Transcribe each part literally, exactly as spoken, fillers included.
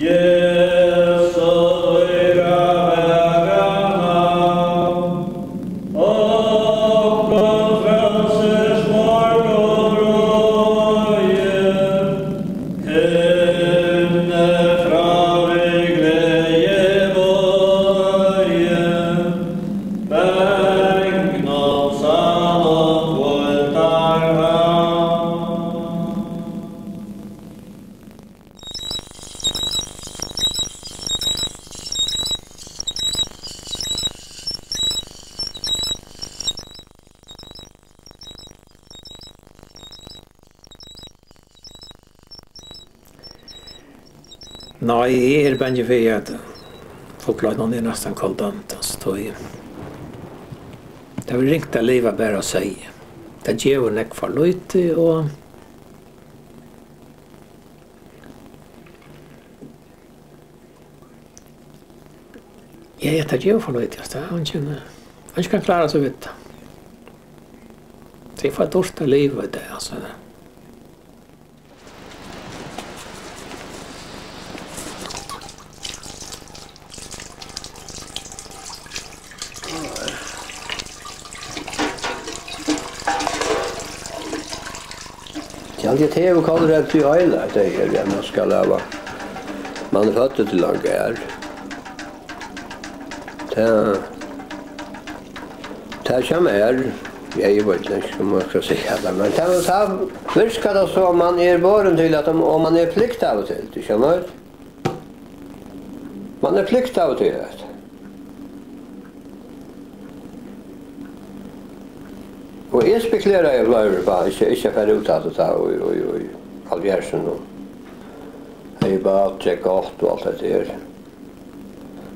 Jesu dýrabara navn, okkum frelsir smurt og royið, hinni frá við gleði boyið, bangnum sannum hvíldarhavn. Nei, eg eri bangin fyri, at fuglarnir er næstan koldant, altso, tí tað verður ringt at liva bara av seyði. Tað gevur nógv for lítið, og Ja, ja, tað gevur for lítið, altso, tað er eingin, eingin kann klára seg við tað. Tað er for dýrt at liva í dag, altso. Eg haldi, at tað hevur kollrent í heila, at tað er, at man skal hava, man er føddur til ein garð. Tað, tað hjá mær, ja, eg veit ikki, um man skal siga tað, men tað, tað virkar tað so, man er borin til at, og man er pliktaður til, tú skilur. Man er pliktaður til tað. Og eg spekuleraði fleiri ferð, ikki, ikki at fara út aftur tá í, í, í hálvfjerðsunum. Hevði bát, gekk gott og alt hetta her.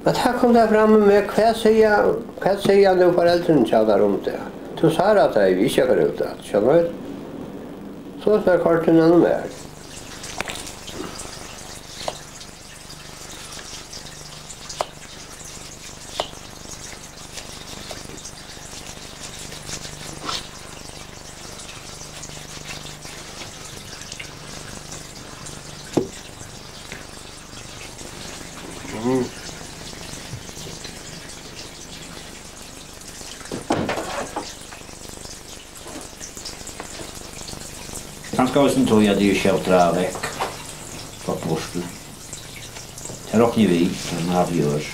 Men tá kom tað fram við meg, hvat siga, hvat siga nú foreldrini hjá tær um tað? Tú sárar tey, ikki at fara út aftur, skilur. So er kortini nú meir. Mhm. Kanska eisini tí, at eg ikki havi draga vekk frá burtur. Tað rokni eg við, tað er ein avgjørd.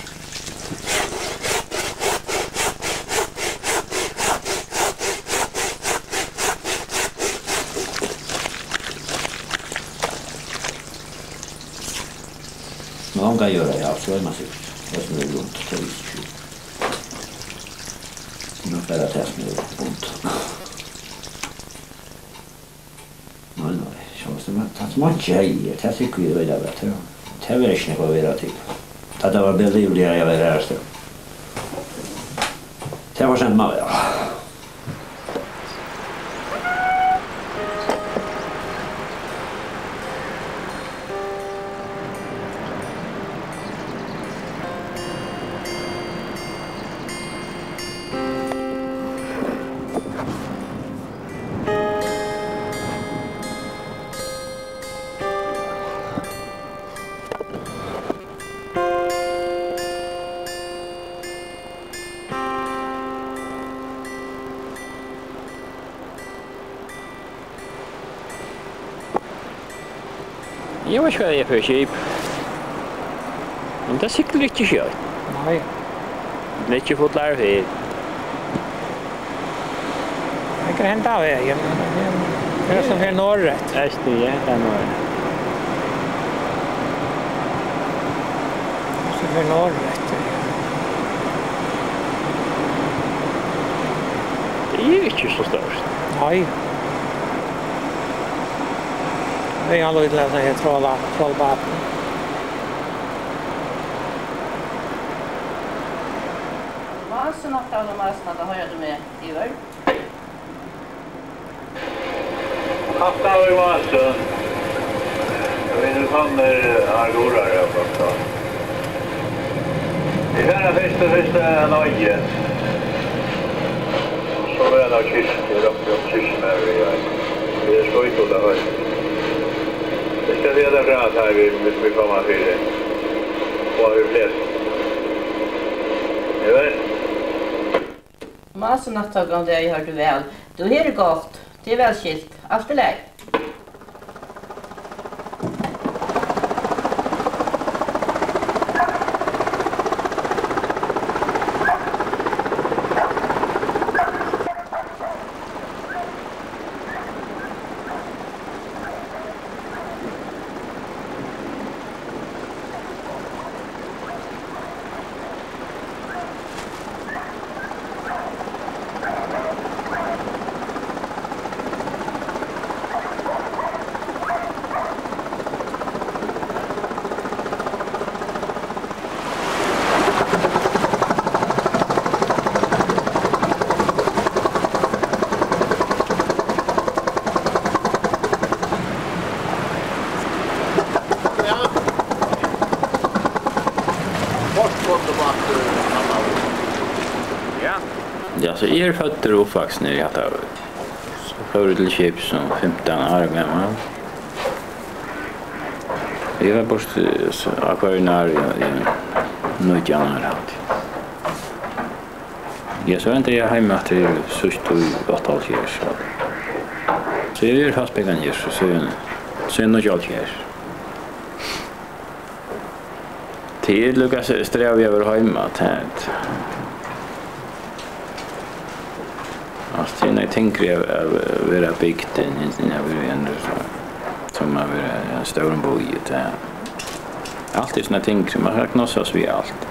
Men onga jørð, ja, so er man sikkurt. Tað er sum er rundt, tað er ikki. Nú fer tað tað sum er rundt. Nei, nei, sjálvast tað, tað sum einki hevði, tað sikri eg veit at tað, tað verður ikki nakað at vera til. Tá tað var belivligari at vera aðrastaðni. Tað var sent man væl. Eg veit ikki, hvat eg fari at skipa. Men tað siglir ikki skjótt. Nei. Tað er ikki fullari ferð. Tað kann henda vegin, men tað er, tað er sum fer norðureftir. Eisini, ja, tað er norðureftir. Sum fer norðureftir. Tað er ikki so stórt. Nei. Tað er ein lítil, altso, her trola-, trolbátur. Másin, Oktavi Másin, tá hoyrir tú meg, Ivar? Oktavi Másin. Vit eru komnir á Guðarev, Oktavi. Vit fara fyrst og fremst at Noregi. So verða tað kirkju, tað er okkurt um kirkjuna her, ja. Tað er skít út av høvdinum. Eg skal siga tað frá, tá vit, vit, vit koma fyri. Má so náttúrliga góðan dag, eg hoyrdi væl. Tú hevur gott. Tað er væl skilt. Alt í lagi. Ja, so eg eri føddur og uppvaksin her í Hattarvík. So fór eg til skips sum fimtan ára gamal. Eg var burtur, eh, so á hvørjum ári, ja, ja, nítjan ár, haldi eg. Ja, so endi eg heima aftur síðst í áttaoghálvfjerðs. So eg eri fastbúgvin her, so síðan, síðan níggjuoghálvfjerðs. Tað er líka s-, strævið at vera heima, tað, altso, tað er nógv tyngri at, at vera bygd enn, enn at vera í einum, sum at vera í einum stórum býi, tað, alt er sovorðið tyngri, man skal knossast við alt.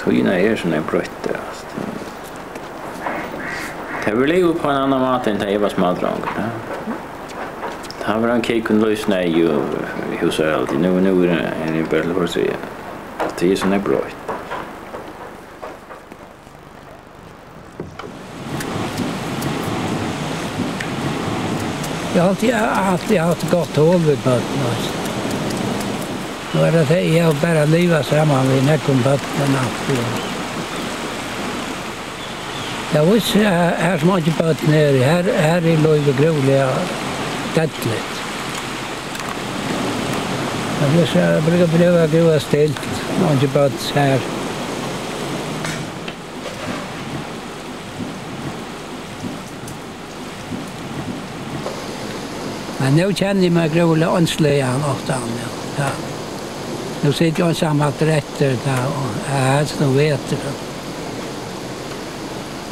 Tíðin er so nógv broytt, altso. Tað verður livað upp á ein annan máta enn tá eg var smádrongur, ja. Tá var ein kúgv lívsneyðug í húshaldi. Nú, nú er, er bara til at siga, at tað er so nógv broytt. Eg havi altíð, altíð havt gott hol við børn, altso. Nú er tað, eg havi bara livað saman við nógvum børnum altíð. Tað vísir seg, her, her sum eingi børn eru, her, her er lívið grúiliga deyðligt. Tað vísir seg, tað brúkar, brúkar at blíva stilt, eingi børn her. Men nú kenni eg meg grúiliga einsligan ofta, ja. Ja. Nú siti eg einsamallur eftir, ja, og eg helst nú vetur.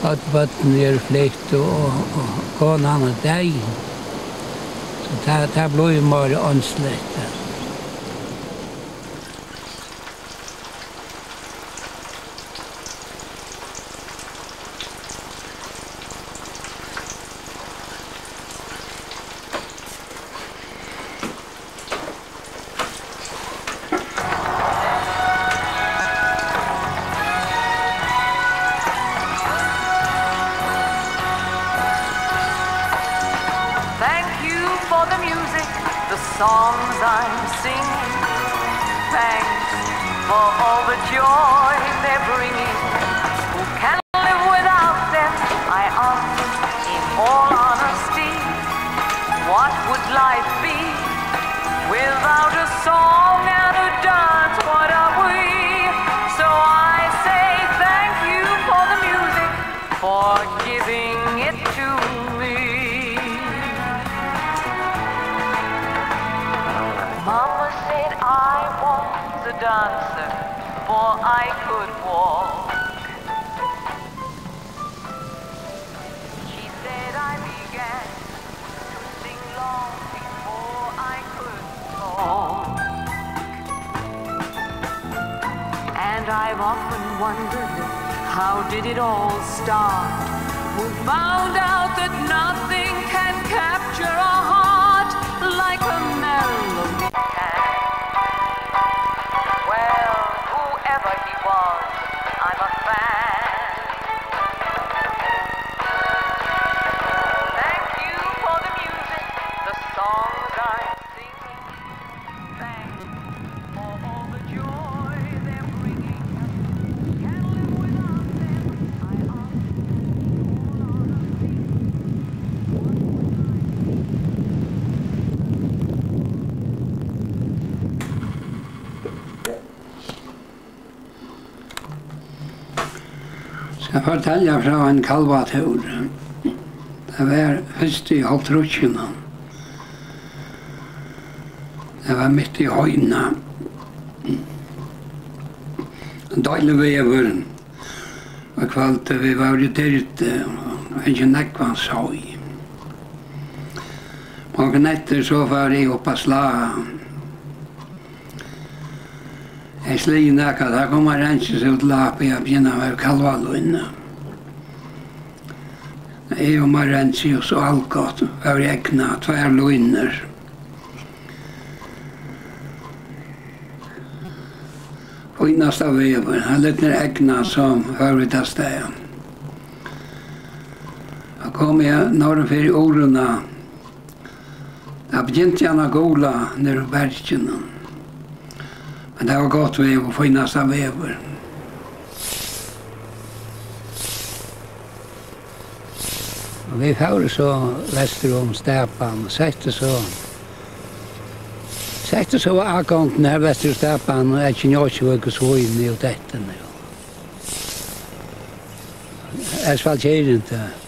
Øll børnini eru flutt, og, og, og konan er deyð. So tað, tað blívur meira einsligt, ja. Thank you for the music, the songs I'm singing. Thanks for all the joy they're bringing. Who can live without them, I ask in all honesty. What would life be without a song and a dance? What are we? So I say thank you for the music, for giving it to me. Mama said I was a dancer before I could walk. She said I began to sing long before I could talk. And I've often wondered, how did it all start? Who found out that nothing can capture a heart like a melody can? Well, whoever he was, I'm a fan. Thank you for the music, the songs I'm singing. Thanks for all the joy they're bringing. Can't live without them. I ask all honesty, what would life be? Eg fortelji frá ein kalvatúr. Tað var fyrst í hálvtrýssunum. Tað var mitt í Heina. Ein deiligur veður. Og kvøldið, vit vóru í dýrd og fingu nógvan seyð. Morgunin eftir, so fór eg upp at slá. Eg sligu nakað, tá kom ein reinskipur út til Apu at byrja við kalvalínu. Eg og Marianne og so Algot vóru egna, tvær línur. Fínasta veður, hann letur egna, so fóru vit avstað. Tá kom eg norður fyri Urðina. Tá begynti hann at gula niður úr berginum. Men tað var gott veður, fínasta veður. Og vit fóru so vestur um Stapan og settu so, settu so á gongdina her vestur um Stapan og Eggin, Jósvík og Svínoy og detta nú. Asfaltering, tað.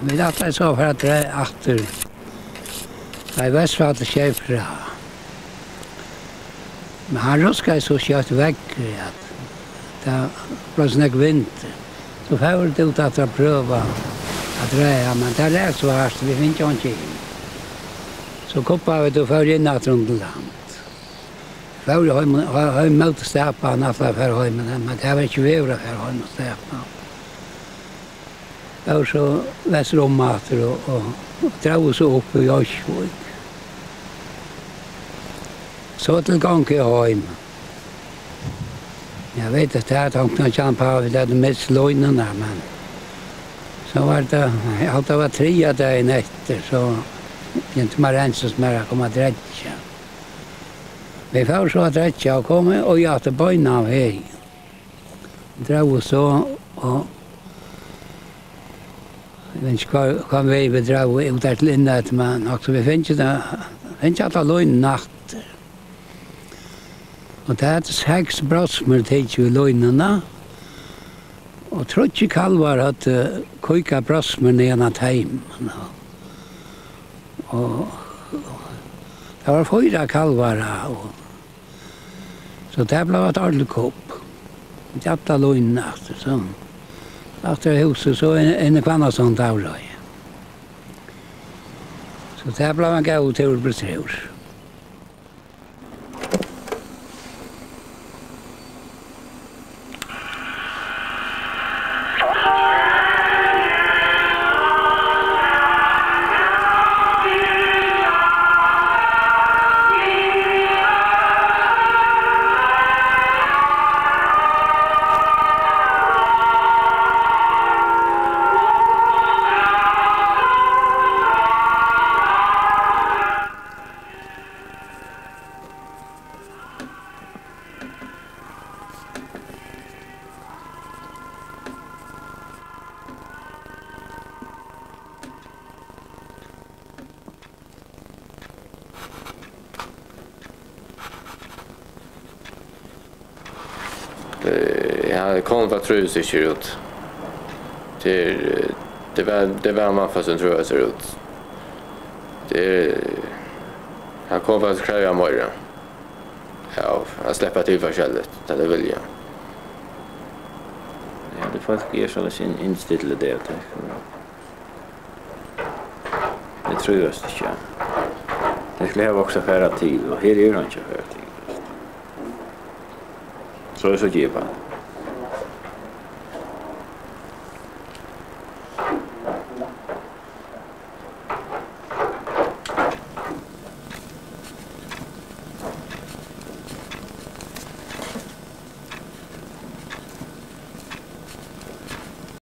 Vit ætlaðu so at fara aftur. Nei, Vestfallið skeyt frá. Men hann ruskaði so skjótt veðrið, at tað bleiv so nógv vindur. So fóru vit út aftur at prøva at draga, men tað var so hart, vit fingu einki inn. So kuppaðu vit og fóru inn aftur undir land. Fóru heim, he-, heim móti Stapan, ætlaðu at fara heim, men, men tað var ikki veður at fara heim móti Stapan. Fóru so vestur um aftur og, og, og drógu so upp í Ósvík. So til gongd heim. Eg veit, at tað er tonkt at kjampa av, vit høvdu mist línuna, men so var tað, eg haldi, tað var triðja dagin eftir, so begynti Marianne og eg at koma at drekka. Vit fóru so at drekka og komu og aftur beinan veg. Drógu so, og eg veit ikki, hvat, hvat veg vit drógu út har til inneftir, men nokk so vit fingu tað, fingu alla línuna aftur. Og tað høvdu seks brotssmør tikið í línuna, og tríggir kalvar høvdu kýkað brotssmør niðan á teimum. Og tað var fýra kalvar, og so tað bleiv eitt ordiligt kupp. Alla línuna aftur, so aftur á húsið, so inn, inn í Hvannasund, Avrið. So tað bleiv ein góður túr, bleiv túr. Eh, ja, konan trívist ikki út. Tað er, eh, tað er væl, tað er væl mann fyrst trívist út. Tað er, hann kann faktiskt krevja meira. Ja, at sleppa til forskelligt, tá tey vilja. Ja, tað fólk er soleiðis inn-, innstillað, tað er tað. Tey trívast ikki. Tey skulu hava okkurt at fara til, og her er einki at fara til. So er so gipað.